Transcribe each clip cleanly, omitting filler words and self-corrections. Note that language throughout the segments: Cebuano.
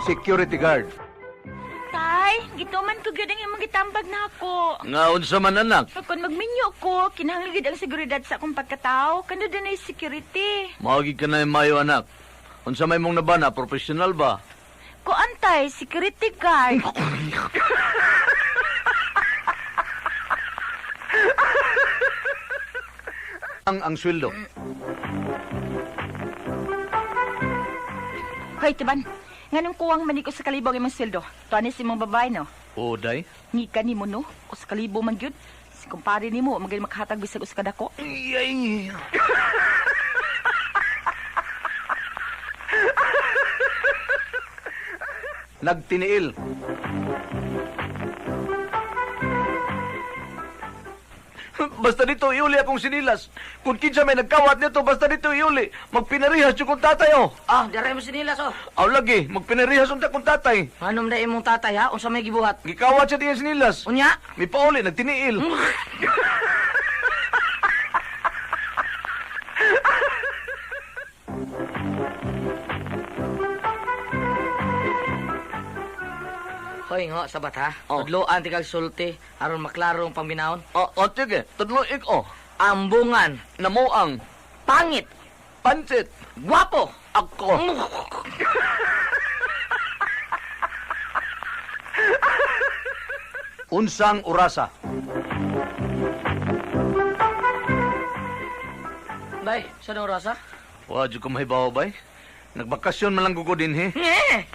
Security guard. Tay, gituman ko gyud ang imong gitambag na ako. Nga unsa man, anak? Kung magminyo ko, kinahanglan gyud ang seguridad sa akong pagkatao. Kano din ay security. Mao gid ka na mayo, anak. Unsa may mong nabana, professional ba? Kuan, tay, security guard. Ang sweldo. Hoy, Tiban. Nganong kuwang manik sa kalibo ang imong sweldo? Tuanis imong babae, no? O, day. Ngika nimo, no? Usa ka libo man gyud. Si kumpare nimo, magay makahatag bisag usa ka dako. Ay. Nagtiniil. Basta dito iuli akong sinilas. Kung kinsa may nagkawat nito, basta dito iuli. Magpinarihas yung kong tatay, oh. Ah, dara mo sinilas oh. Aw lagi, magpinarihas unta kong tatay. Anom na imong tatay ha? Unsa may gibuhat? Gikawat siya diyan sinilas. Unya? May pauli, nagtiniil. Hoy ngo, sabat ha. Oh. Tudloan ti kag sulti aron maklaro ang pambinahon. O, o, sige, tudlo ik, oh. Ambungan, Namuang, pangit, pansit, gwapo. ako. Unsang orasa? Bay, sa oras ha? Wa jud ko mahibaw bay. Nagbakasyon man lang ko dinhi. Nge!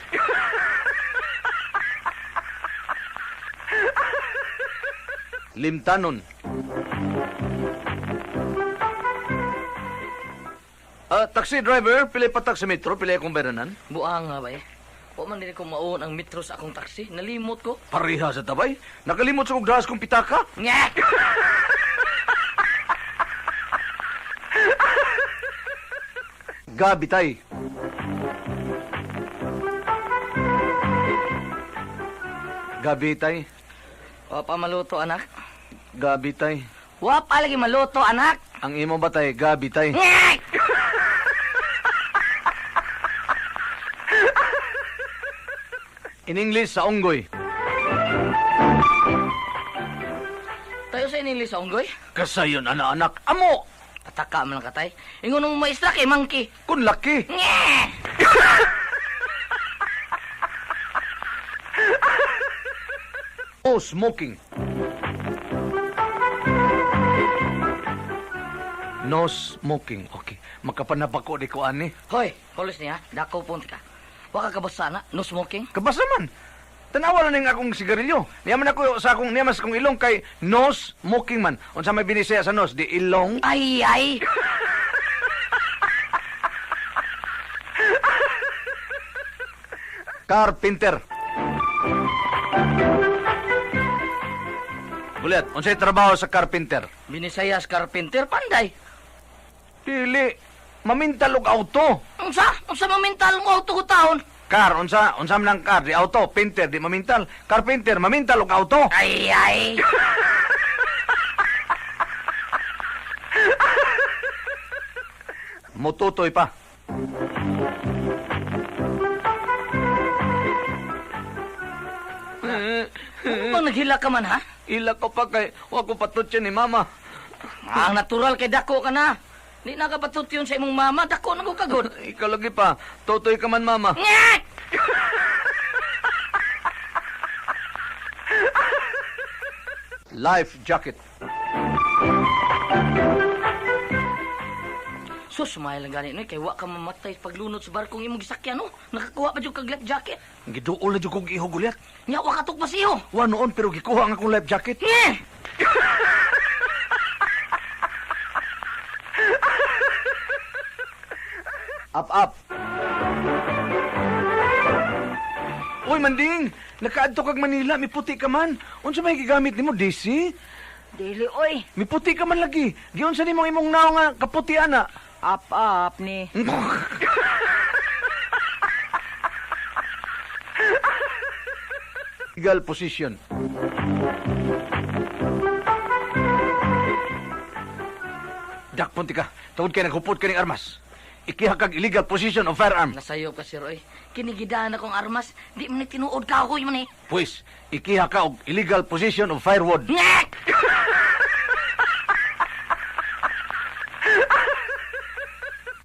Limtanon. Ah, taxi driver, pili patak sa metro, pili akong bayranan. Buang nga bay. Wa man dili ko maon ang metro sa akong taxi. Nalimot ko. Pareha sa tabay. Nakalimot sa kong dahas kong pitaka. Nge! Gabi tay. Gabi tay. Wa pa maluto anak. Gabi tay. Wa pa lagi maluto anak. Ang imo ba tay? Gabi tay. Nge! In English sa unggoy. Tayo sa inili sa unggoy. Kasayon ana anak. Amo. Pataka man lang katay. Ingon mo maestra kay monkey. Kun laki. Nge! Oh, smoking. No smoking. Okay. Makapanabako di ko ani. Hoy, pulis niya, dako punti ka. Wa ka kabasa na, no smoking. Kabasa man. Tanawa na ning akong sigarilyo. Niya man ako sa akong niya man sa akong ilong kay no smoking man. Unsa may binisaya sa nos di ilong. Ay, ay! Carpenter. Gulyat, unsay trabaho sa carpenter? Binisayas carpenter, panday. Dili. Mamintal og auto. Unsa? Unsa mamintal mo auto ko taon? Car, unsa, unsa man ang car, di auto, pinter, di mamintal. Carpenter, mamintal og auto. Ay, ay! Mututoy pa. Ano bang naghila ka man, ha? Ila ko pa kay wa ko patutyo ni mama. Ang natural kay dako ka na. Di na ka patut yun sa imong mama, dako na ko kagod. Ikaw lagi pa. Tutoy ka man, mama. Ngek! Life jacket. Sus, mahal lang gani, no? Kay wa ka mamatay paglunod sa barkong imong gisakyan, no? Nakakuha pa jud kag life jacket. Giduol na jud kog iho, Gulyat. Nya, wa ka tukpas iho. Wa noon pero gikuha ang akong life jacket. Ngek! Up, up. Uy, Manding! Nakaadto kag Manila, miputi ka man. Unsa may gigamit nimo, DC? Dili, oy. Miputi ka man lagi. Giunsa nimo imong naong nga kaputi ana. Up, up ni. Legal position. Dakpon ti ka. Tungod kay naghupot ka ning armas. Ikiha kag illegal possession of firearm. Nasayop ka, sir, oy. Kinigidaan akong armas. Di man ni tinuod kahoy man eh. Pwes, ikiha ka og illegal possession of firewood. Ngek!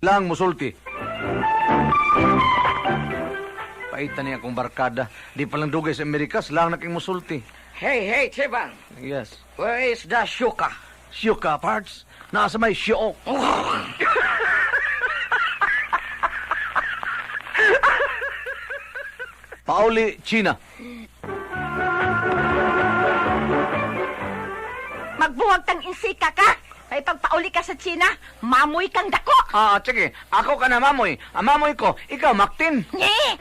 Lang musulti. Paitan niya akong barkada. Di pa lang dugay sa Amerika, lang na king musulti. Hey, hey, Tiban. Yes. Where is the shuka? Siyuka parts. Nasa may siyok. Pauli, China. Magbuwag tang insika ka. May pagpauli ka sa China, mamoy kang dako. Ah, sige. Ako ka na, mamoy. Ang mamoy ko, ikaw, Maktin. Nye!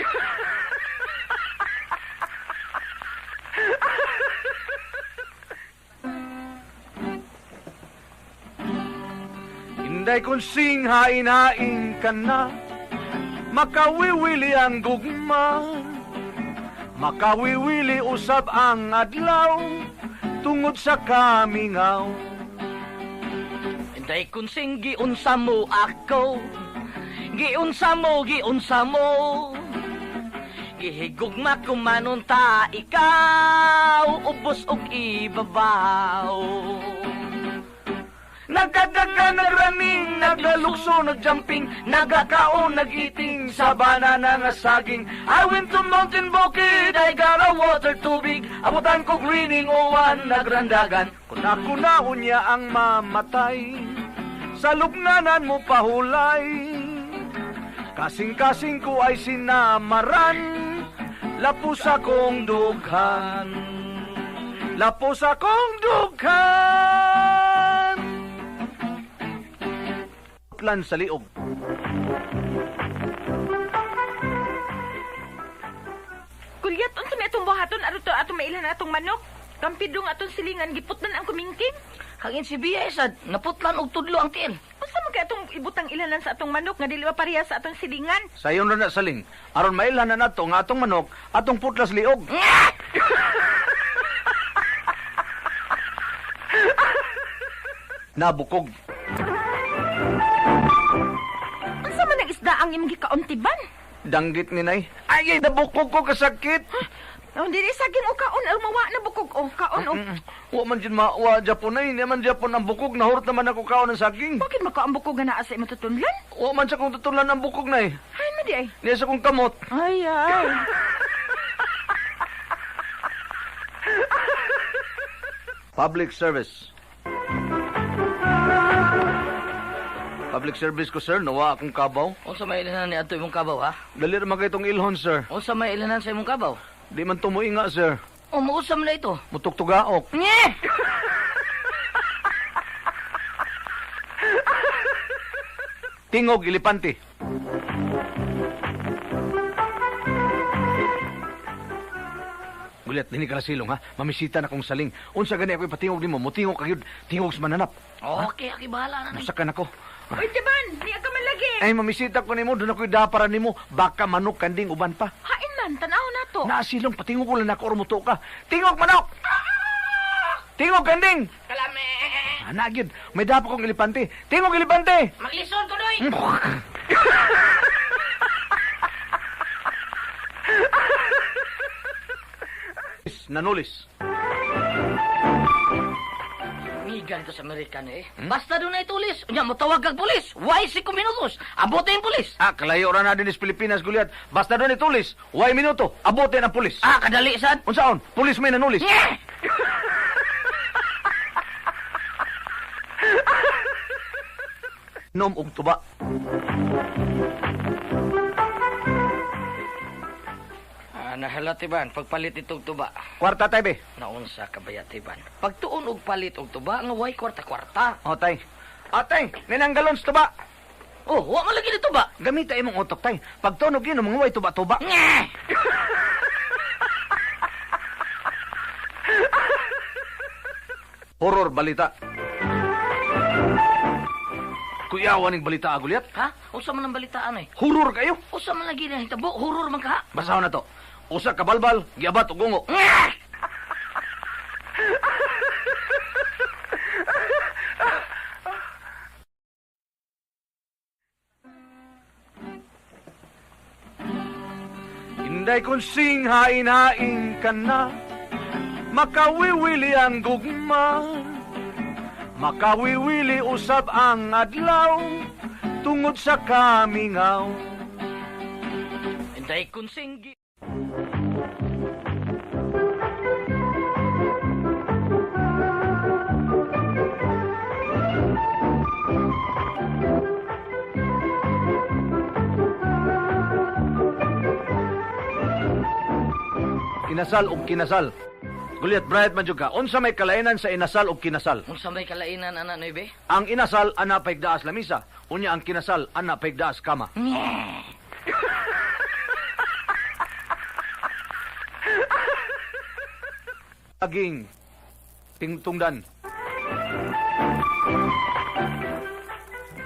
Inday kung sing hain-hain ka na, makawiwili ang gugma. Makawiwili usab ang adlaw, tungod sa kamingaw. Inday kunsing giunsa mo ako. Giunsa mo, giunsa mo. Gihigugma kumanon ta ikaw. Ubos og ibabaw. Nagkadaka, nagraning, nagalukso, nagjumping, nagakaon, nagiting, sa banana nga saging. I went to mountain bukid, I got a water tubig, abutan ko greening, uwan, nagrandagan. Kung ako na unya ang mamatay, sa lubnganan mo pahulay. Kasing-kasing ko ay sinamaran, lapos akong dughan. Lapos akong dughan. Plan sa liog. Kulyat, unsa may atong buhaton aron to atong mailhan atong manok? Kampidong atong silingan giputlan ang kumingking. Hangin si Bia sad, naputlan og tudlo ang tiil. Unsa man kay atong ibutang ilanan sa atong manok nga dili pareha sa atong silingan? Sayon ra na saling. Aron mailhan na nato nga atong manok, atong putlas liog. Nabukog. Unsa man ang isda ang imong gikaon tiban? Danggit ni nay. Ay, ay, nabukog ko kasakit. Oh, dili saging o kaon aron mawa na bukog o kaon o. Wa man jud ma wa Japon nay, niya man Japon ang bukog nahurot naman ako kaon ng saging. Bakit maka ang bukog nga naa sa imong tutunglan? Wa man sa kong tutunglan ang bukog nay. Ay, man di ay. Niya sa kong kamot. Ay, ay. Public service. Public service ko, sir. Nawa akong kabaw. Unsa may ilanan ni adto imong kabaw ha? Dali ra man kay itong ilhon, sir. Unsa may ilanan sa imong kabaw? Di man tumuinga, sir. O muusam na ito. Mutugtugaok. Nye! Tingog, ilipante. Gulyat, dini ka na silong, ha? Mamisita na kong saling. Unsa gani ako ipatingog nimo? Mutingog ka yun. Tingog sa mananap. Okay, aki bahala na. Musakan ako. Uy, tiban, niya ka man lagi. Ay, mamisita ko nimo. Doon ako'y dapara nimo. Baka manok, kanding, uban pa. Hain man, tanaw na to. Naasilong, patingog ko lang ako or muto ka. Tingog, manok! Tingog, kanding! Kalame! Ana, gyud. May dapa kong elepante. Tingog, elepante! Maglisod ko doy! Nanulis. Migan to sa Amerikano eh. Basta doon na itulis. Unya, mutawag kag pulis. Why 5 minutos? Abote yung pulis. Ah, kalayo ra na din sa Pilipinas, Gulyat. Basta doon itulis, way minuto, abote ang pulis. Ah, kadali sad. Unsaon? Pulis may nanulis. Nye! Nom og tuba. Ah, nahala tiban, pagpalit itong tuba. Kwarta tay be. Naunsa ka ba tiban? Pagtuon og palit og tuba, nga way kwarta-kwarta. O tay. Atay, ninang galon sa tuba. Oh, wa man lagi ni tuba. Gamita imong utok tay. Pagtunog yun, mga way tuba-tuba. Nye! Horror balita. Kuyawan ning balita, Gulyat. Ha? Unsa man ang balitaan eh? Horror kayo. Unsa man lagi na hitabo? Horror man ka. Basahon na to. Usa ka balbal, giabat og ungo. Nye! Inday konsing hain-hain ka na, makawiwili ang gugma, makawiwili usab ang adlaw, tungod sa kamingaw. Inday konsing Inasal og kinasal. Gulyat, bright man jud ka. Unsa may kalainan sa inasal og kinasal? Unsa may kalainan ana Noy? Ang inasal ana paigdaas lamisa, unya ang kinasal ana paigdaas kama. Aging tingtungdan.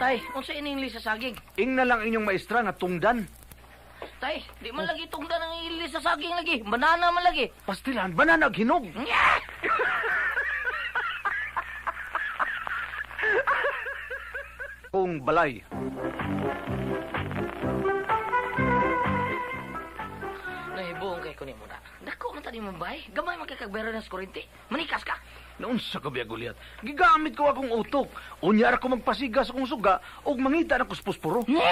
Tay, unsa ining sa saging? Ingna lang inyong maestra nga tungdan. Tay, di man lagi tungdan ang ilis sa saging lagi. Banana man lagi. Pastilan, banana hinog. Nya! Kung balay. Nahibuong kay kunin mo na. Dako man tani mo bay. Gamay man kay kagbera ng kurente. Manikas ka. Naunsa ka biya, Goliath? Gigamit ko akong utok. Unya ra ko magpasigas akong suga ug mangita na kus pusporo. Nya!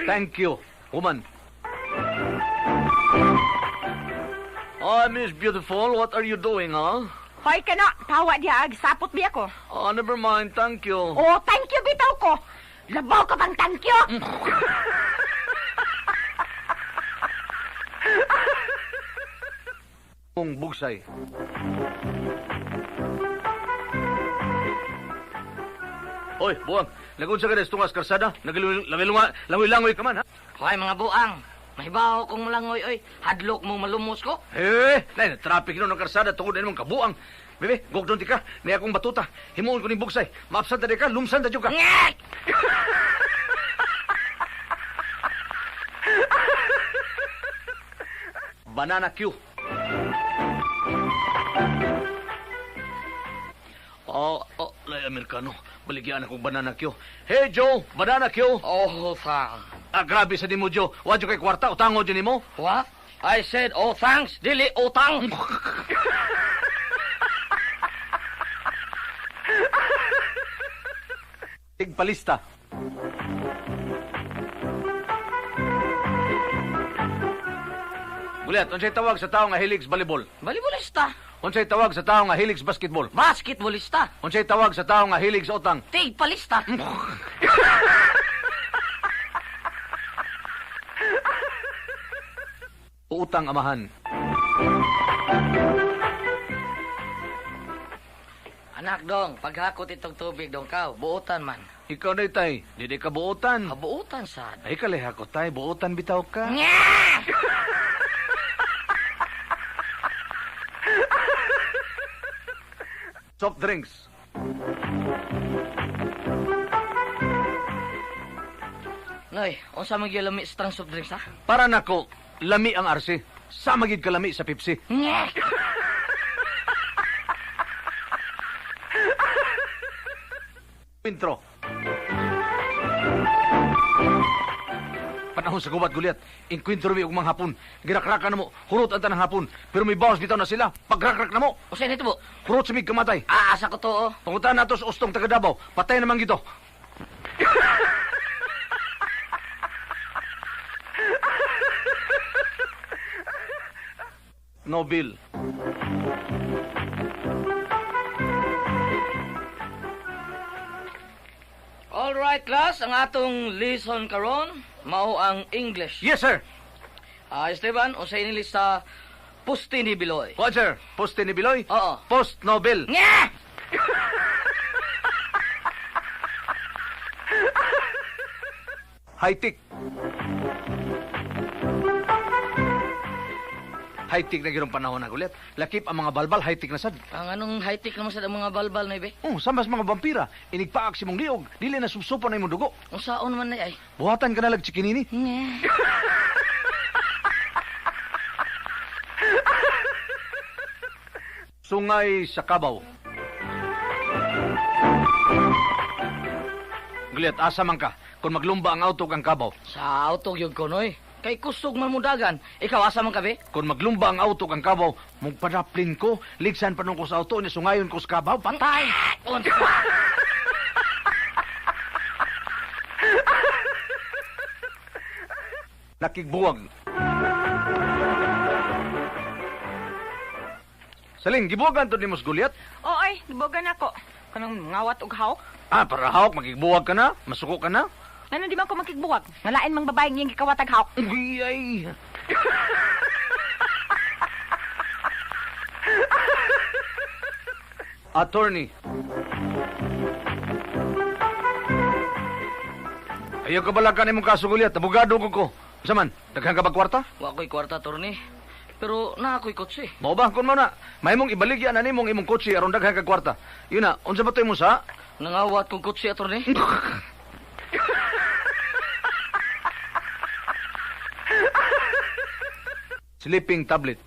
Thank you, woman. Oh, Miss Beautiful, what are you doing, huh? Hoy kano, tawa diha sapot biya ko. Oh, never mind, thank you. Oh, thank you bitaw ko. Labaw ka bang thank you? Kung bugsay. Oy, buwang. Nagunsa ka na tungas karsada? Naglangoy-langoy ka man, ha? Hoy mga buang. Mahibaw kong malangoy oy. Hadlok mo malumos ko. Eh, nay, traffic no ng karsada tungod na imong kabuang. Bebe, gugdon ti ka. Ni akong batuta. Himuon ko ning bugsay. Maabsent ta di ka, lumsan ta jud ka. Nya! Banana Q. Oh, oh, lay Amerikano. Baligyan akong banana Q. Hey Joe, banana Q. Oh, thanks. Ah, grabe sa nimo Joe. Wa jud kay kwarta, utango jud nimo. What? I said, oh thanks, dili utang. Tigpalista. Gulyat, unsay tawag sa tao nga hilig sa volleyball? Balibolista. Unsay tawag sa tao nga hilig sa basketball? Basketballista. Unsay tawag sa tao nga hilig sa utang? Tigpalista. Utang amahan. Anak dong, paghakot itong tubig dong kaw, buotan man. Ikaw na tay, dili ka buotan. Kabuotan sad. Ay kaleha ko tay, buotan bitaw ka. Nya! Soft drinks. Noy, unsa man gyud lami sa soft drinks ha? Para nako, lami ang RC. Sama gid kalami sa Pepsi. Nya! Intro. Panahon sa gubat gulyat, inkwentro mi og mga hapon. Girakrakan na mo, hurot ang tanang hapon. Pero may bawas bitaw na sila, pagrakrak na mo. Usa nito bo? Hurot sa mig kamatay. Aasa ko to oh. Pangutan nato sa ustong taga Davao, patay naman gito. No bill. All right class, ang atong lesson karon mao ang English. Yes, sir. Ah, Esteban, unsay inili sa Pusti ni Biloy? Kuan, sir. Poste ni Biloy? Oo. Post no bill. Nya! High-tech. High-tech na girong panahon na gulit. Lakip ang mga balbal, high-tech na sad. Ang anong high-tech naman sa mga balbal na ibe? Oh, sama sa mga vampira. Inigpaak si mong liog. Dili na subsupan na imong dugo. Unsaon man na ay? Buhatan ka na lag chikinini. Nya! Sungay sa kabaw. Gulyat, asa man ka? Kung maglumba ang auto kang kabaw. Sa auto gyud ko noy. Kay kusog man mo dagan. Ikaw asa man ka be? Kung maglumba ang auto kang kabaw, mugpadaplin ko, ligsan pa nung ko sa auto, ni sungayon ko sa kabaw, patay! Unsa? Nakigbuwag. Saling, gibuwagan to ni Mos Gulyat? Oo ay, gibuwagan ako. Kanang ngawat og hawk. Ah, para hawk, magigbuwag ka na? Masuko ka na? Ngano di man ko makigbuwag? Ngalain mang babaeng iyang gikawatag hawk. Uy, ay. Attorney. Ayaw ka balakan imong kaso, Gulyat. Abogado ko ko. Unsa man, daghan ka ba kwarta? Wa ko'y kwarta, torni. Pero naa ko'y kotse. Mao ba kun mo na? Mahimong ibaligya na nimong imong kotse aron daghan kag kwarta. Yun na, unsa ba to imong sa? Nangawat kong kotse, attorney. Sleeping tablet.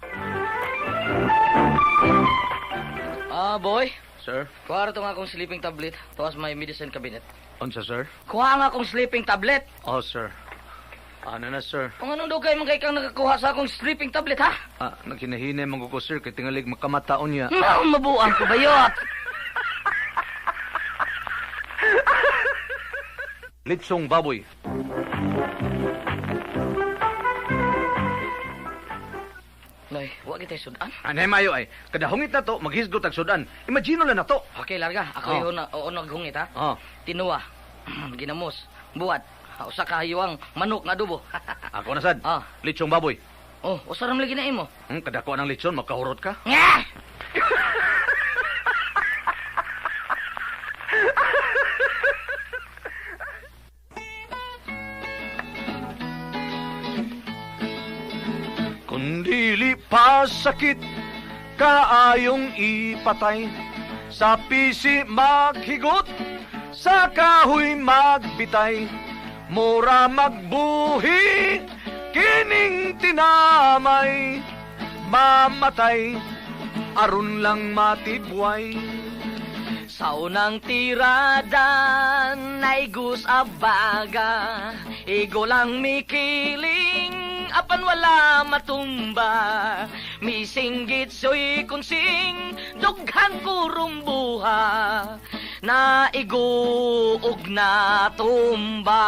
Ah, boy. Sir? Kuha to nga akong sleeping tablet. Tuwas may medicine cabinet. Unsa, sir? Kuha nga akong sleeping tablet. Oh, sir. Ano na, sir? Kung anong dugay man kay kang nakakuha sa akong sleeping tablet, ha? Ah, nagkinahinay man ko, sir, kay tingalig makamataon niya. Mabuang ko bayot. Litsong baboy. Noy, wa kitay sudan. Anay mayo ay, kada hungit na to, maghisgot ang sudan. Imagine lang na to. Okay, larga. Ako Oh. yun na, oo, naghungit, ha? Oh, Tinuwa, ginamos, buwat, usa ka hayuang manok nga adobo. ako na sad. Ah. Litsong baboy. Oh, usa ra man lagi na imo. Kada ko ng litson, makahurot ka. Nga! Kung dili pa sakit, kaayong ipatay. Sa pisi maghigot, sa kahoy magbitay. Mura magbuhi, kining tinamay. Mamatay, aron lang matibway. Sa unang tirada, naigus abaga. Igo lang mikiling, apan wala matumba. Misinggit so'y kunsing, dughan kurumbuha. Naigo og natumba.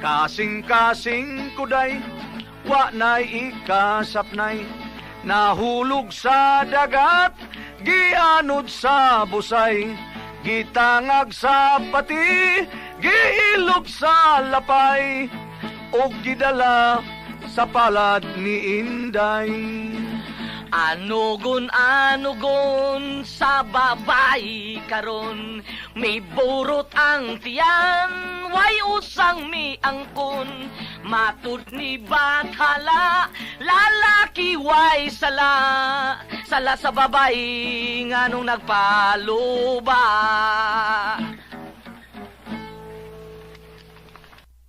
Kasing-kasing kuday, wa na'y ikasapnay. Nahulog sa dagat, gianod sa busay. Gitangag sa pati, giilog sa lapay. Og gidala sa palad ni Inday. Anugon, anugon sa babae karon. May burot ang tiyan, way usang mi angkon. Matud ni bathala, lalaki way sala. Sala sa babae nganong nagpaluba.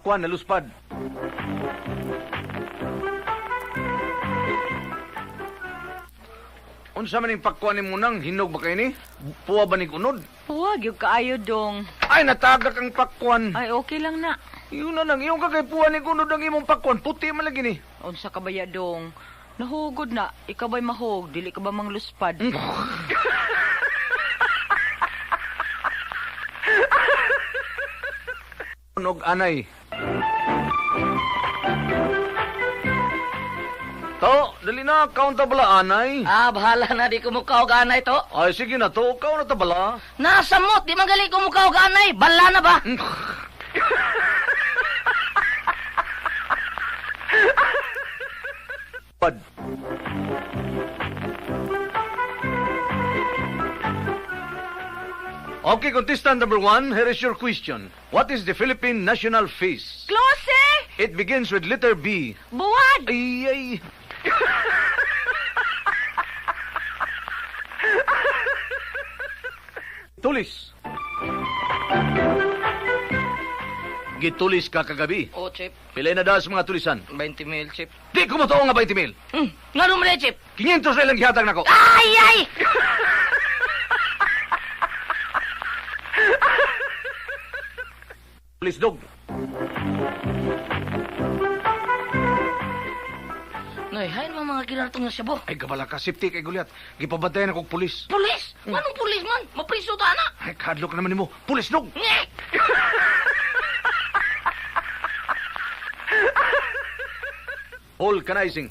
Kuan naluspad. Unsa man ning pakkuan nimo nang hinog ba kay ni? Puwa ba ning unod? Puwag gyud kaayo dong. Ay natagak ang pakkuan. Ay okay lang na. Yun na lang, iyong ka kay puwa ning unod ang imong pakkuan, puti man lagi ni. Unsa ka baya dong? Nahugod na. Ikaw ba'y mahog? Dili ka ba mangluspad? Og anay. To, dali na, count ta bala anay. Ah, bahala na, di ko mukha og anay to. Ay, sige na to, count na ta bala. Nasamot, di man gali ko mukha og anay. Bala na ba? Pad. Okay, contestant number 1, here is your question. What is the Philippine national feast? Klose! It begins with letter B. Buwag! Ay, ay. Tulis. Gitulis ka kagabi. Oh, Chip. Pilay na daw sa mga tulisan. 20 mil, Chip. Di ko motoo nga 20 mil. Ngano man Chip? 500 na lang gihatag nako. Ay, ay! Police dog. Noy, hain mo mga kinartong nga sabo. Ay, gabala ka, safety kay Goliath. Gipabantayan ako og pulis. Pulis! Anong pulis man? Mapriso ta na! Ay, kadlok naman nimo. Pulis dog. Nge! All canizing.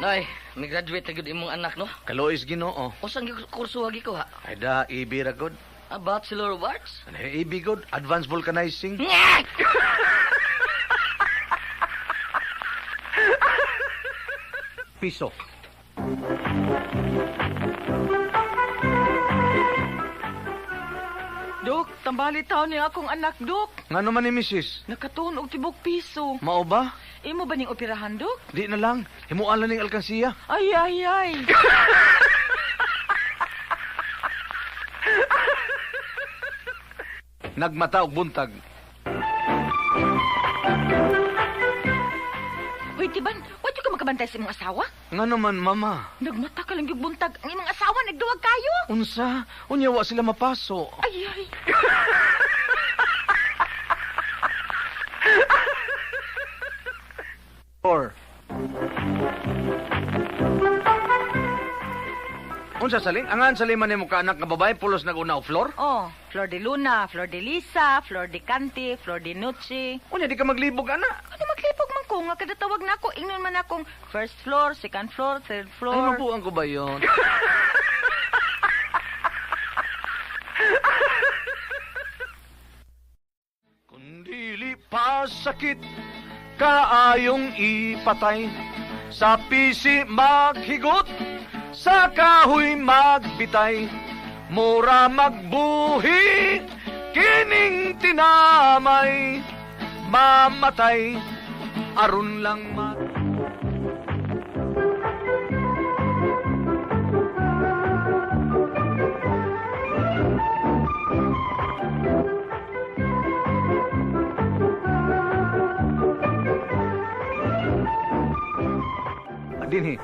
Noy, may graduate na gud imong anak, no? Kalois Ginoo. Usang kurso hagi ko ha? Ay da, EB ra god. A Bachelor of Arts? Ano, EB god, Advanced Vulcanizing. Nge! Piso. Dok, tambali taon niya akong anak, Dok. Ngano man ni Mrs. Nakatuon og tibok piso. Mao ba? Imo ba ning operahan, Dok? Di na lang. Himuan lang ning alkansiya. Ay, ay, ay. Nagmata og buntag. Uy, Tiban, wa ka makabantay sa imong asawa? Ngano man, mama? Nagmata ka lang yung buntag. Ang imong asawa nagduwag kayo. Unsa? Unya wa sila mapaso. Ay, ay. Or Unsa saling? Angan sa lima nimo ka anak nga babae pulos nag-una og floor? Oh, Flor de Luna, Flor de Lisa, Flor de Cante, Flor de Nucci. Unya di ka maglibog ana. Ano maglipog man ko nga kada tawag na ako, ingnon man akong first floor, second floor, third floor. Ay, mabuang ko ba yun? Kundili pa sakit, kaayong ipatay. Sa pisi maghigot, sa kahoy magbitay. Mura magbuhi, kining tinamay. Mamatay, aron lang mag... Dinhi.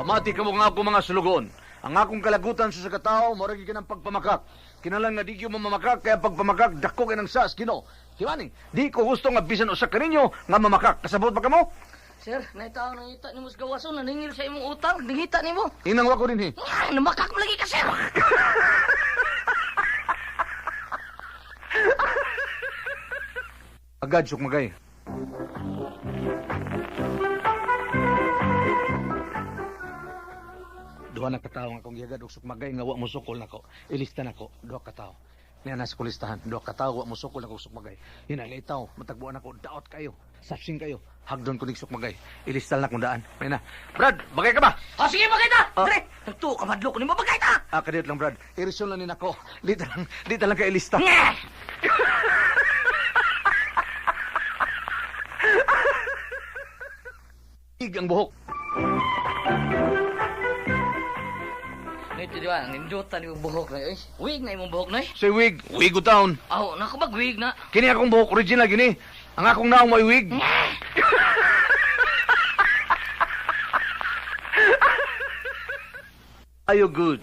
Pamati kamo nga ako mga sulugon. Ang akong kalagutan sa katao, mao ra gyud kanang pagpamakak. Kinalang nga di gyud mo mamakak, kaya pagpamakak dako kay ng sas Ginoo. Himani, di ko gusto nga bisan usa kaninyo nga mamakak. Kasabot ba kamo? Sir, naitaw nangita nimo sa gawason, naningil sa imong utang, nangita nimo. Inang wa ko dinhi. Nga, Namakak mo lagi ka, sir! Agad suk magay. Duha na katawo nga akong gihagad og sukmagay nga wa mo sukol nako. Ilista nako duha ka tawo. Niya nasa kulistahan, duha ka tawo wa mo sukol nako og sukmagay. Yun ang itaw, matagbuan ako, daot kayo, sapsing kayo. Hagdon ko nig sukmagay. Ilista na kung daan. May na. Brad, bagay ka ba? O, sige, bagay ta! Ah. Dre, nagtuo ka madlo ko nimo, bagay ta! Ah, kadiyot lang, Brad. Irisyon lang ni nako. Di lang ka ilista. Nga! Ig ang buhok. Nito di ba, nindutan yung buhok na, eh. Wig na imong buhok na, eh. Say wig, wigo town. Aw, naku bag wig na. Kini akong buhok original gini. Ang akong naong may wig. Are you good?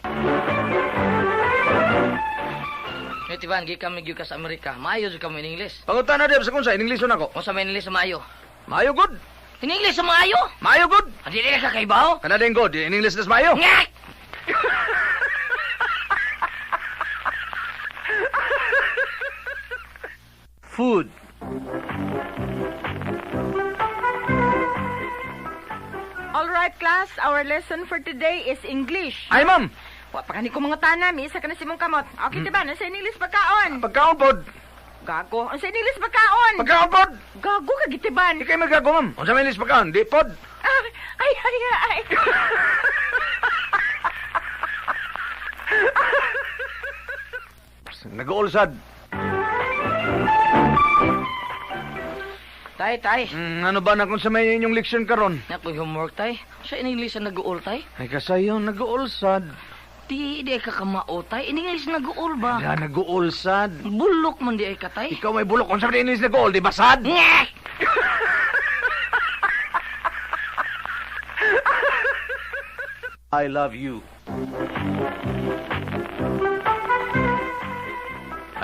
Nito ba, gikan mi gyud ka sa Amerika. Maayo jud kamo in English. Pangutan na sa kung sa in English na ako. Unsa may English sa maayo? Maayo good. In English sa maayo? Maayo good. Hindi ka kaibaw? Kana din good. In English nas maayo. Nga! Food. All right, class, our lesson for today is English. Ay ma'am, Wa pa kani ko mga tanam, isa ka na si mong kamot. Okay, diba? Nasa English pagkaon. Pagkaon pod. Gago, ang sa English pagkaon. Pagkaon pod. Gago ka gitiban. Di kay magago ma'am. Unsa may English pagkaon? Di pod. Ah, ay, ay, ay. Nag-uulsad. Tay, tay. Ano ba na kung sa may inyong leksyon karon? Naku, homework, tay. Sa in English ang nag-uol, tay? Ay kasayo nag-uulsad. Di, di ay kakamao, tay. In English nag-uol ba? Ya nag-uulsad. Bulok man di ay ka, tay. Ikaw may bulok. Unsa may English nag-uul, di ba sad? Nga! I love you.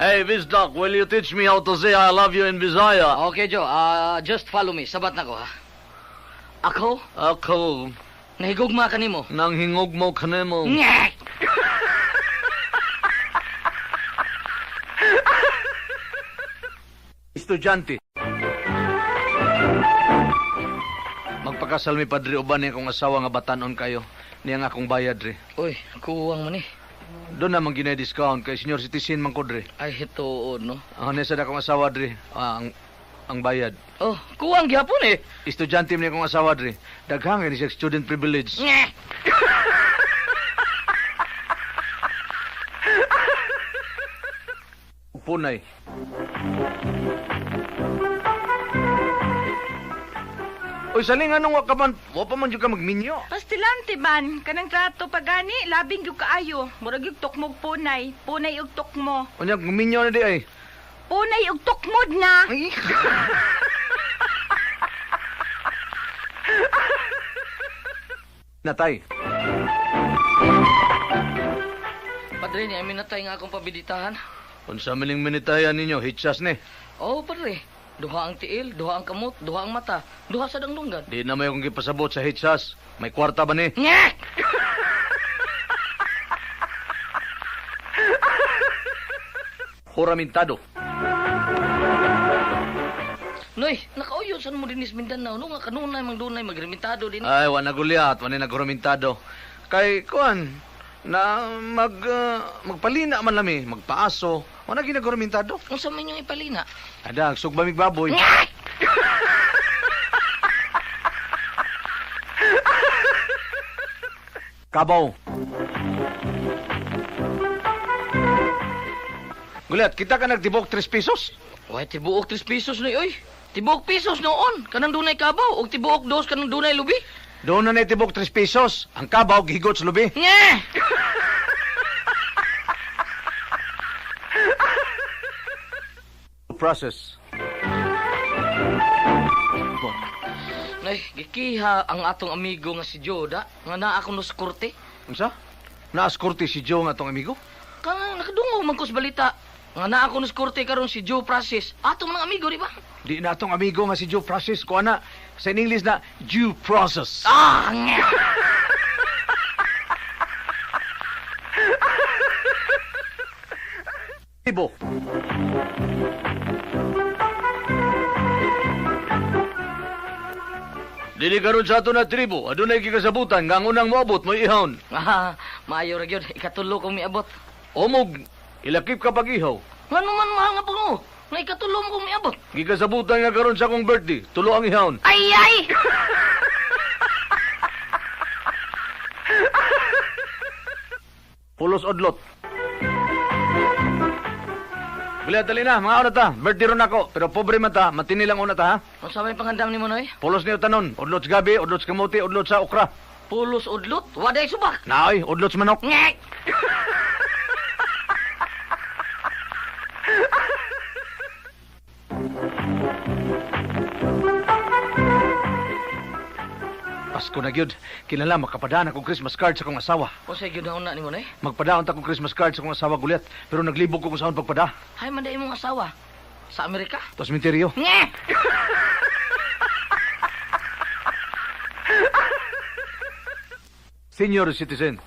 Hey, Bisdak, will you teach me how to say "I love you" in Bisaya? Okay, Joe. Just follow me. Sabat na ko, ha? Ako, Ako, nahigugma kanimo. Nang hingog mo kanimo. Nyeh! Estudyante. Magpakasal mi, padre, uban niya akong asawa nga batanon kayo. Niya nga akong bayad re. Uy, kuwang man eh. Doon naman ginay discount kay senior citizen man ko dre. Ay, hituod, no? Ang nesa na akong asawa dre, ang bayad. Oh, kuwang gyapon eh. Estudyante man akong asawa dre. Daghang ni siya student privilege. Nyeh! Punay. Uy, saling anong wa ka man, wa pa man jud ka magminyo. Pastilante man, kanang trato pagani, labing gyud kaayo. Murag gyud tukmog punay, punay og tukmo. Unya minyo na di ay. Punay og tukmod na. Natay. Padre, niya minatay nga akong pabiditahan. Unsa mining minitayan ninyo, hitsas ni. Oh, padre. Duha ang tiil, duha ang kamot, duha ang mata, duha sa dangdunggan. Di na may akong gipasabot sa hitsas. May kwarta ba ni? Nyeh! Juramentado. Noy, nakauyo saan mo dinis Mindanao? No, nga kanunay mang dunay magrementado din. Ay, wa na gulyat, wa ni naguramentado. Kay kuan na magpalina man lami, magpaaso, wa na ginaguramentado. Unsa man yung ipalina? Ada, sugba mig baboy. Nyeh! Kabaw. Gulyat, kita ka nagtibok 3 pesos? Way, tibuok 3 pesos noy, oy. Tibuok pesos noon, kanang dunay kabaw, ug tibuok 2 kanang dunay lubi. Doon na tibok 3 pesos. Ang kabaw gihigot sa lubi. Nyeh! Process. Noy, gikiha ang atong amigo nga si Joda, nga naa ako no sa korte. Unsa? Naas korte si Joe nga atong amigo? Kanang nakadungog man ko sa balita. Nga naa ako no sa korte karon si Joe Francis. Ato man ang amigo, di ba? Di na atong amigo nga si Joe Francis. Kuha na, sa in English na, due process. Ah! Nyeh! Ibo. Dili karon sa ato na tribo, adunay gikasabutan nga ang unang moabot mo'y ihon. Ah, maayo ra gyud, ikatulo kong miabot. Omog, ilakip ka pag-ihaw. Ngano man mahal nga pango? Nga ikatulo mo kong miabot. Gikasabutan nga karon sa akong birthday, tulo ang ihon. Ay ay! Pulos odlot. Bila, dali na, mga una ta. Birthday ron ako, pero pobre man ta, matini lang una ta, ha? Unsa may pangandam nimo noy? Pulos niyo tanon, odlot sa gabi, odlot sa kamote, odlot sa okra. Pulos udlot, waday subak. Naoy, odlot sa manok. Nyeh! Pasko na gyud. Kinala makapadaan akong Christmas card sa akong asawa. Unsay gyud na nimo noy? Magpadaon ta akong Christmas card sa akong asawa, Gulyat, pero naglibog ko kung saan pagpada. Hay man imong asawa sa Amerika. Tos minteryo. Nyeh! Senior citizen.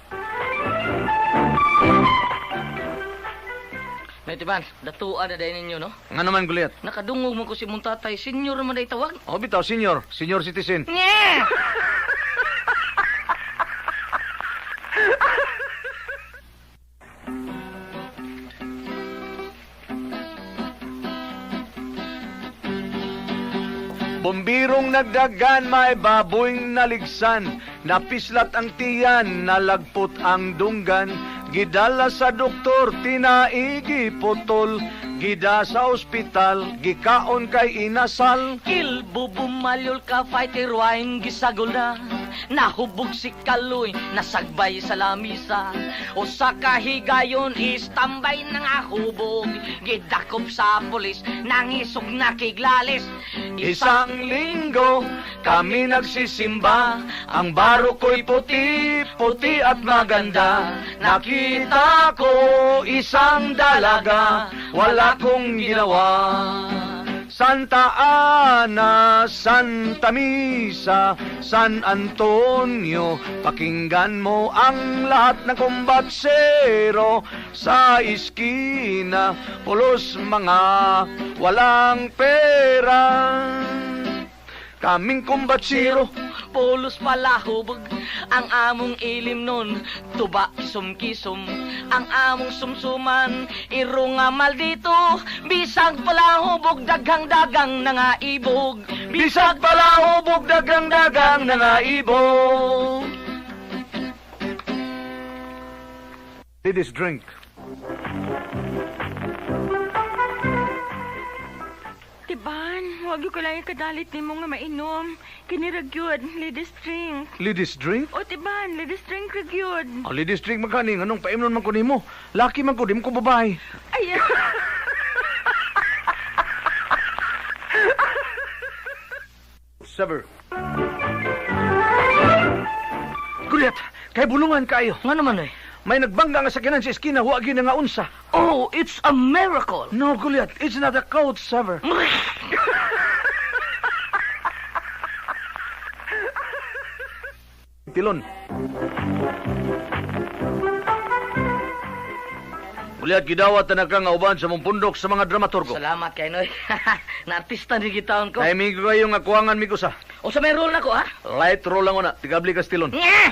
Nay Tiban, datuan na dayon ninyo no. Nga naman, Gulyat? Nakadungog man ko si mong tatay, senior man day tawag. O bitaw, senior. Senior citizen. Nyeh! Bumbirong nagdagan, may baboy naligsan. Napislat ang tiyan, nalagpot ang dunggan. Gidala sa doktor, tinaigi putol. Gida sa ospital, gikaon kay inasal. Kilbo bumalyol ka, fighter wine, gisagol na. Nahubog si Kaloy, nasagbay sa lamisa. Usa ka higayon, istambay na nga hubog. Gidakop sa pulis, nangisog na kiglalis. Isang linggo kami nagsisimba. Ang baro ko'y puti, puti at maganda. Nakita ko isang dalaga, wala kong ginawa. Santa Ana, Santa Misa, San Antonio, pakinggan mo ang lahat ng kumbatsero sa iskina, pulos mga walang pera. Kaming kumbatsero, Pulos palahubog ang among ilim nun, tuba kisum-kisom ang among sumsuman, iro nga maldito, bisag palahubog daghang-dagang nangaibog. Bisag palahubog dagang-dagang nangaibog. Ladies drink. Tiban, wag ko lang ikadalit nimo nga mainom. Kini ra gyud, ladies drink. Ladies drink? O tiban, ladies drink ra gyud. Oh, ladies drink magkani, anong paimnon man ko nimo? Laki man ko, di mo ko babae. Ay, Sever. Kulyat, kay bulungan kayo. Nga naman eh. May nagbangga nga sakyanan sa eskina, huwag yun nga unsa. Oh, it's a miracle. No, Kulyat, it's not a code, Sever. Tilon. Kulyat, gidawat na ka nga uban sa mong pundok sa mga dramaturgo. Salamat kay Noy. Na-artista ni gitaon ko. Kay migo kayo nga kuwangan migo sa. O sa may role na ko, ha? Light roll lang una, tigabli ka tilon. Nga!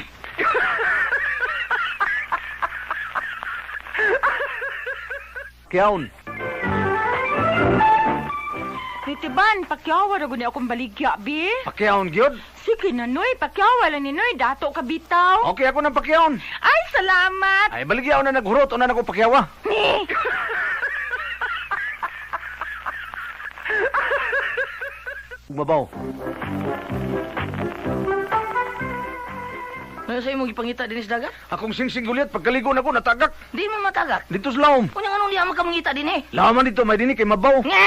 Kiyaon. Ni tiban, pakyawa ra gud ni akong baligya, bi. Pakiyaon, gyud. Sige na, Noy, pakyawa lang ni Noy, dato ka bitaw. Okay, ako nang pakiyaon. Ay, salamat. Ay, baligyaon na naghurot, una na ko pakiyawa. Mabaw. Ano sa imong gipangita dinis dagat? Akong singsing gulyat, pagkaligo na ko, natagak. Di man matagak. Dito sa laom. Kunya anong diha man ka mangita din eh? Laman dito, may dini kay mabaw. Nga!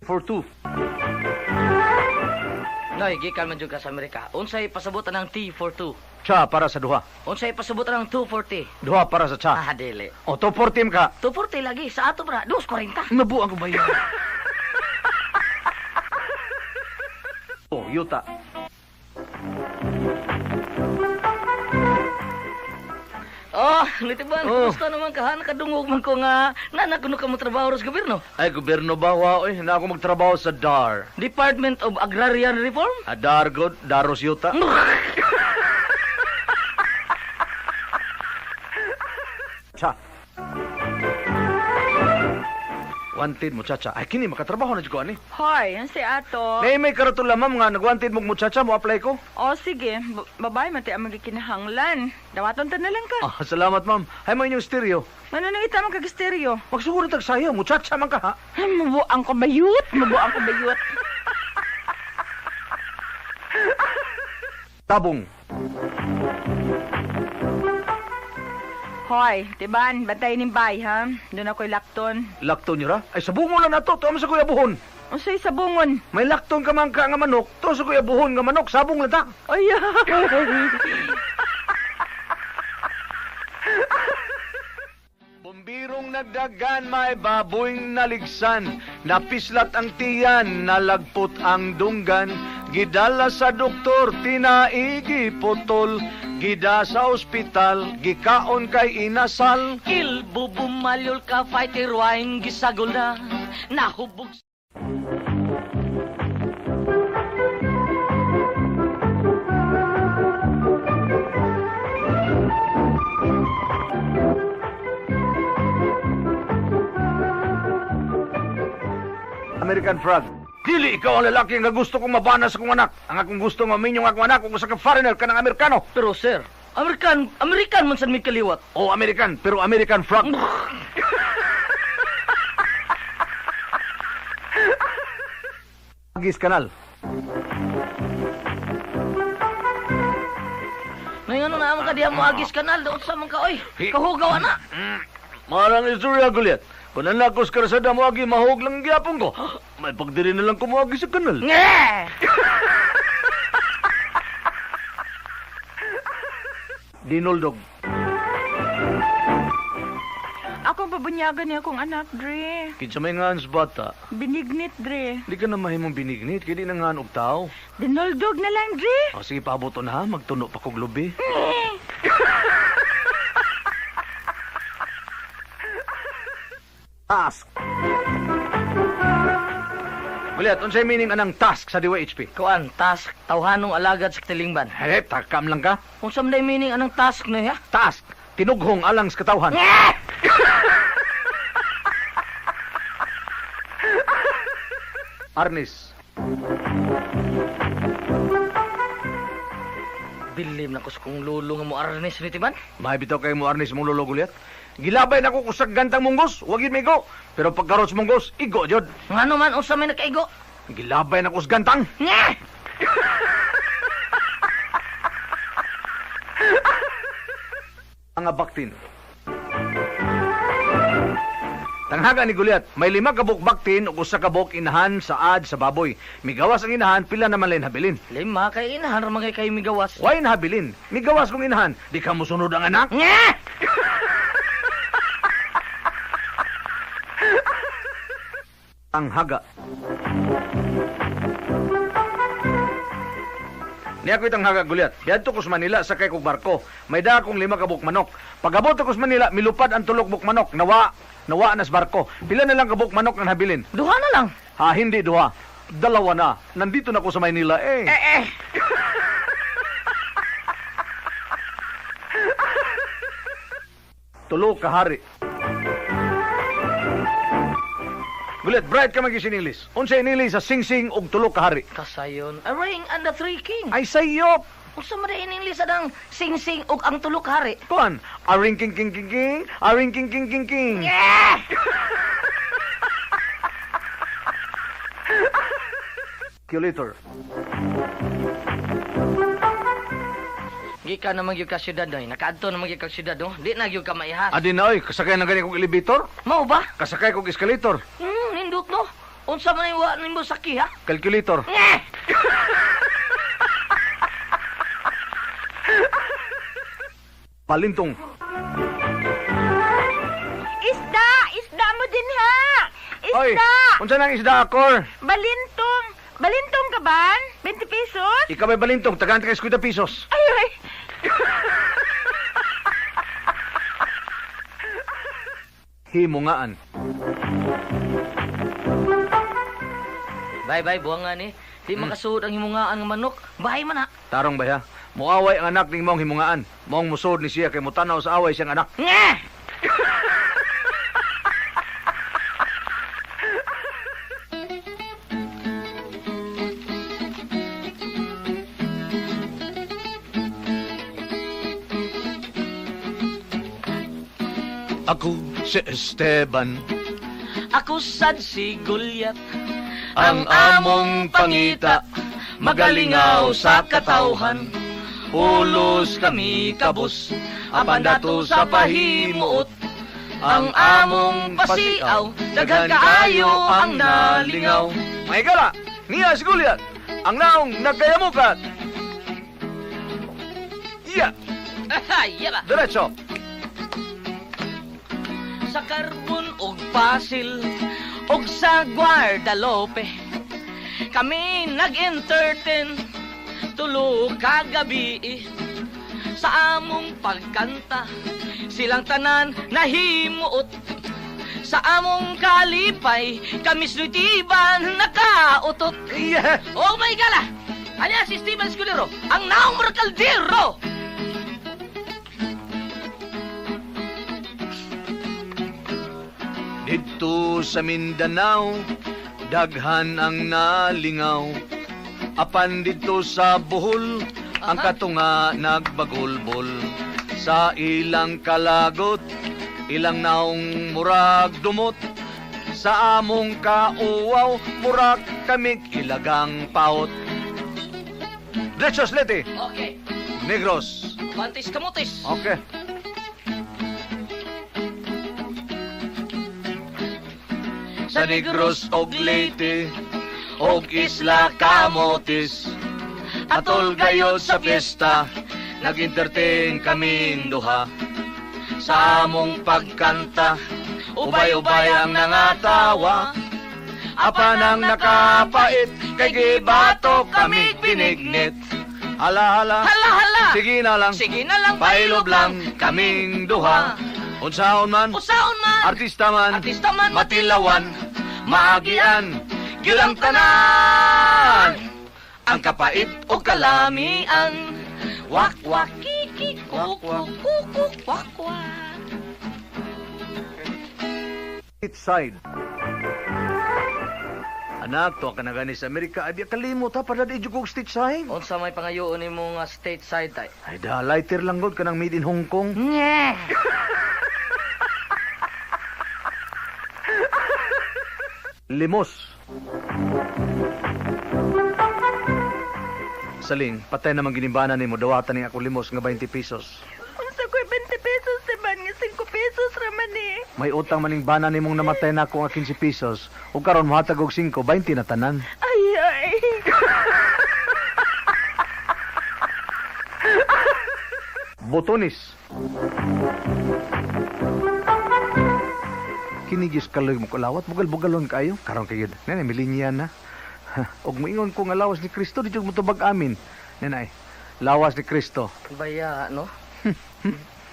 For two. Noy, gikan man jud ka sa Amerika. Unsay pasabutan ng T for two? Cha para sa duha. Unsay pasabutan ng 240? Duha para sa cha. Ah, dili. O, 240 ka. 240 lagi sa ato bra, 240. Nabuang ko ba yan? Oh, yuta. Oh, nitiban, Oh. kumusta naman ka? ha? Nakadungog man ko nga nana kuno ka mo trabaho sa gobyerno. Ay, gobyerno ba? Wa, oy, na ako magtrabaho sa DAR. Department of Agrarian Reform? Ah, DAR, good. Daros yuta. Cha. Wanted muchacha. Ay, kini, makatrabaho na dyan ko, ani. Hoy, ang si ato. Nay, may karatula, ma'am, nga nagwanted mong muchacha, mo apply ko. O sige, babay man ang magikinahanglan. Dawaton ta na lang ka. Ah, salamat, ma'am. Hay mo inyong stereo. Ano nang ita man kag stereo? Magsuguro tag sayo, muchacha man ka, ha? Ay, mabuang ko bayut, mabuang ko bayut. Tabong. Hoy, tiban, bantay ning bay ha. Doon ako'y lakton. Lakton nyo ra? Ay, sabungon lang na to. Tuwa mo sa kuya buhon. Unsay sabungon? May lakton ka man ka nga manok. Tuwa sa kuya buhon nga manok. Sabong lang ta. Ay, Bumbirong nagdagan, may baboy naligsan. Napislat ang tiyan, nalagpot ang dunggan. Gidala sa doktor, tinaigi putol. Gida sa ospital, gikaon kay inasal. Kilbo bumalyol ka, fighter wine, gisagol na. Nahubog. American frog. Dili ikaw ang lalaki nga gusto kong mabana sa kong anak. Ang akong gusto nga minyong akong anak kung usa ka foreigner ka ng Amerikano. Pero sir, American, American man sad mi kaliwat. O American, pero American frog. Agis kanal. May ano na amang kadiha mo agis kanal, doon sa man ka, oy. Kahugaw na. Marang istorya, Goliath. Kung nanakos ka sa damo agi, mahog lang gyapon ko. May pagdiri na lang kumuagi sa kanal. Nge! Dinoldog. Akong pabunyagan niya akong anak, Dre. Kinsa may ngaan sa bata, Binignit, Dre. di ka na mahimong binignit, kaya di na ngaan og tao. Dinoldog na lang, Dre. O sige, paabot na ha, magtuno pa kog lubi. Task. Goliath, unsay meaning anang task sa DYHP? Kuan, task, tawhanong alagad sa katilingban. Hey, takam lang ka. Kung sa man meaning anang task na ya? Task, tinughong alang sa katawhan. Arnis. Bilim na ko sa kong lulo nga mo arnis ni timan. May bitaw kay mo Arnis mong lolo, Goliath. Gilabay na ko kusag gantang munggos, wag yun migo. Pero pagkaros munggos, igo jud. Ngano man unsa may nakaigo? Gilabay na ko sa gantang. Nge! Ang baktin. Tanghaga ni Goliath, may 5 ka buok baktin ug usa ka buok inahan saad sa baboy. Migawas ang inahan, pila naman lain habilin. 5 kay inahan ra man kay migawas. Way nahabilin? Migawas kong inahan, di ka mosunod ang anak. Nge! Tanghaga. Niya ko'y tanghaga, Goliath. Diadto ko sa Manila, sakay kog barko. May daa akong 5 ka buok manok. Pag-abot ako sa Manila, milupad ang tulok buok manok. Nawa nas barko. Pila na lang ka buok manok ang habilin? 2 na lang. Ha, hindi 2. 2 na. Nandito na ako sa Manila, eh. Eh. Tulo ka hari. Goliath, bright ka mag English. Unsa inili sa sing-sing og tulo ka hari? Kasayon, a ring and the 3 kings. Ay sayop. Unsa man in English adang sing-sing og ang tulo ka hari? Kuan, a ring king king king king, a ring king king king king. Yeah! Calculator. Gikan naman gyud ka syudad oy. Nakaadto naman gyud ka syudad oh. Di na gyud ka maihas. Adi na oy, kasakay na gani kog elevator? Mao ba? Kasakay kog escalator. Nindot no. Unsa man wa nimo saki ha? Calculator. Nge! Palintong. Isda! Isda mo din ha! Oy, Isda! unsa nang isda akor? Balintong! Balintong ka ba? 20 pesos? Ikaw may balintong, tagaan ka 50 pesos. Ay, ay! Himungaan. Bye bye buwangan ni. Di makasuod ang himungaan nga manok. Bye man ha. Tarong ba ha? Muaway ang anak ning mong himungaan. Mong musuod ni siya kay mutanaw sa away siyang anak. Nge! Ako si Esteban, Ako sad si Goliath. Ang among pangita, magalingaw sa katawhan. Pulos kami kabus, apan dato sa pahimuot. Ang among pasiaw, daghan kaayo ang nalingaw. May gala, niya si Goliath, ang naong nagkayamukat. Iya, Yaba. diretso. Sa Carbon og Pasil og sa Guadalupe kami nag-entertain tulo ka gabi. Sa among pagkanta silang tanan nahimuot. Sa among kalipay kami snutiban nakautot. Yeah. Oh my gala! Anya si Steven Escudero, ang naong kaldero. Dito sa Mindanao, daghan ang nalingaw. Apan dito sa Bohol, ang katunga nagbagulbol. Sa ilang kalagot, ilang naong murag dumot. Sa among kauwaw, murak kamig ilagang paot. Drechos Leyte. Okay. Negros. Bantis kamutis. Okay. Sa Negros og Leyte og Isla Camotes, atol gayod sa piyesta, nag-entertain kaming duha. Sa among pagkanta, ubay-ubay ang nangatawa. Apan ang nakapait, kay gibato kami binignit. Hala, hala, Hala, hala. Sige na lang, Sige na lang, pailob lang kaming duha. Unsaon man, Usaon man. artista man, Artista man, matilawan, maagian, gyud ang tanan. Ang kapait o kalamian. Wak wak kiki kuk kuk kuk wak wak. Side. Anak, tuwa ka na gani sa Amerika. Ay, di kalimot ha, padad idyo kong stitch side. Unsa may pangayoon nimo nga state side tay? Ay, da, lighter lang god kanang made in Hong Kong. Nye. Limos. Saling, patay naman ginibana nimo, dawatan ni ako limos nga 20 pesos. Unsa ko'y 20 pesos, Teban, nga 5 pesos raman eh. May utang maning bana nimong namatay na ako nga 15 pesos. Ug karon mohatag og 5, 20 na tanan. Ay, ay. Botones. Kini gyud kaloy mo kulawat, bugal-bugalon kayo. Karon kay gyud. Nanay milinya na. Og moingon ko nga lawas ni Kristo di jud motubag amin. Nanay, lawas ni Kristo. Baya no.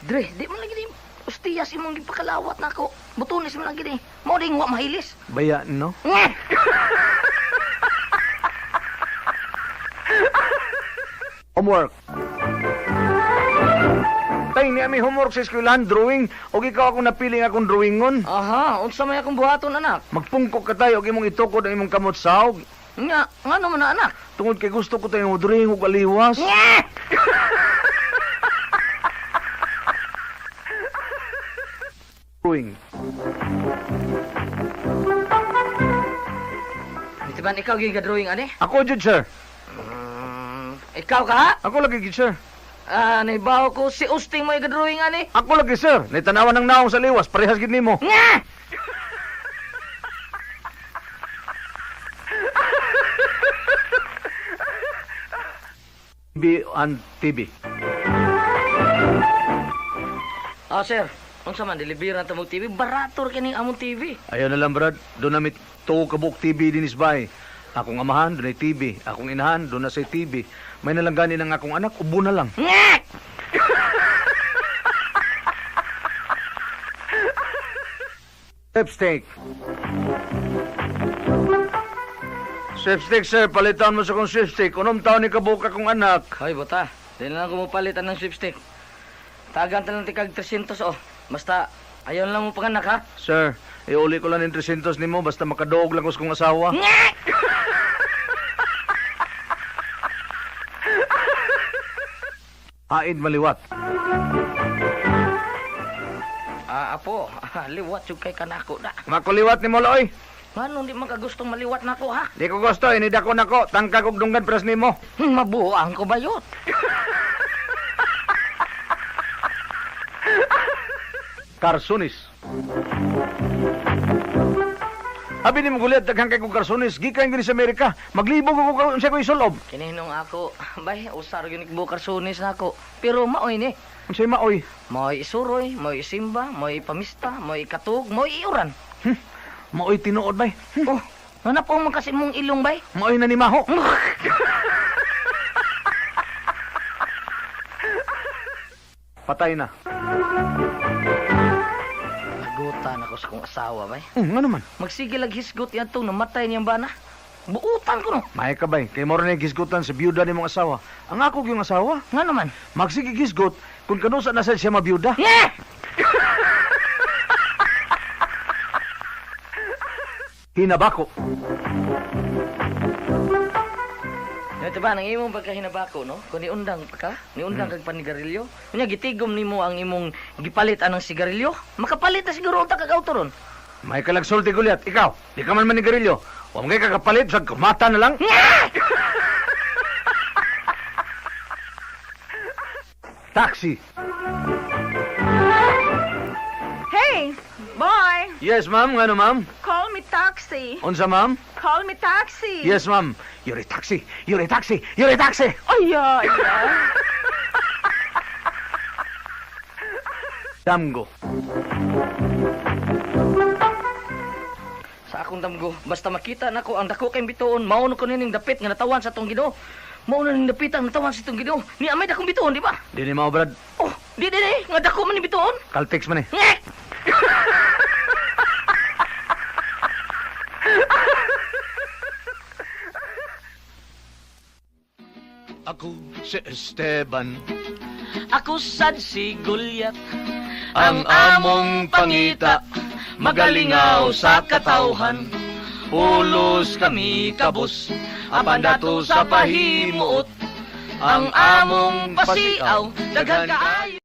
Dre, di man lagi ni ustiyas imong gipakalawat nako. Butunis man lagi ni. Mao ding wa mahilis. Baya no. Nye. Homework. Tay, ni ami homework sa eskwelahan, drawing. Og ikaw akong napili nga akong drawingon. Aha, unsa may akong buhaton anak? Magpungko ka tayo, og imong itukod ang imong kamot saog. Nga, ngano man na anak? Tungod kay gusto ko tayo mo drawing og aliwas. Nye. Drawing. Itiban ikaw gyud drawing ani? Ako jud, sir. Ikaw ka ha? Ako lagi gid, sir. Ah, naibaw ko si Usting mo drawing ani. Ako lagi, sir. Naitanawan ng naong sa liwas, parehas gid nimo. Nga! B on TV. Ah, sir. Unsa man deliveran ta mo TV? Barato ra kining among TV. Ayaw na lang, Brad. Doon na to kabuk TV dinis bay. Akong amahan, doon ay TV. Akong inahan, doon na say TV. May nalang gani ng akong anak, ubo na lang. Nga! Sweepstake. Sweepstake, sir. Palitan mo sa kong sweepstake. Unom taon ni kabuk akong anak. Hoy, bota. Di na lang ko mopalitan ng sweepstake. Tagan ta lang tikag 300 oh. Basta ayaw na lang mo panganak ha. Sir, iuli ko lang ng 300 nimo basta makadoog lang ko sa kong asawa. Nga! Haid maliwat. Ah, apo, liwat jud kay kanako na. Makuliwat ni mo, Loy. Nganong di man ka gustong maliwat nako ha? Di ko gusto, inidako nako. Tangkag og dunggan pres nimo. Mabuang ko bayot. Karsunis. Abi ni mo gulit, daghan kay kong karsunis. Gikan gini sa Amerika. Maglibog ako karon sa ko isulob. Kininong ako, bay, usar gyud ni karsunis nako. Pero maoy ni. Unsay maoy? Maoy isuroy, maoy isimba, maoy ipamista, maoy ikatug, maoy iuran. Maoy tinuod bay. Oh, nga po man kasi mong ilong bay. Maoy na ni Maho. Patay na. Nagutan ako sa kong asawa bay. Nga naman. Magsige lag hisgot yan tong namatay niyang bana. Buutan ko no. May ka bay, kay moro na gisgutan sa biyuda ni mong asawa. Ang ako yung asawa, Nga naman. magsige gisgot kung kanusa na sa siya mabiyuda. Nga! Hinabako. Ito ba, ang imong pagkahinabako, no? Kung niundang pa ka, niundang kag panigarilyo, unya gitigom nimo ang imong gipalit anang sigarilyo, makapalit na siguro unta kag auto ron. May kalagsulti, Gulyat. Ikaw, di ka man manigarilyo. Huwag ngay kakapalit sa kumata na lang. Taxi. Hey, boy, Yes, ma'am. Ngano, ma'am? Call me taxi. Unsa, ma'am? Call me taxi. Yes, ma'am. You're a taxi. You're a taxi. You're a taxi. Ay, ay, ay. Damgo. Sa akong damgo, basta makita nako ang dako kay bituon, mao na ko nining dapit nga natawan sa atong Ginoo. Mao na ning dapit ang natawan sa atong Ginoo. Ni amay dakong bituon, di ba? Di ni mao, Brad. Oh, di di di, nga dako man ni bituon. Caltex man eh. Ngek! Ako si Esteban. Ako sad si Goliath. Ang among pangita, magalingaw sa katawhan. Pulos kami kabus, apan dato sa pahimuot. Ang among pasiaw, daghan kaayo.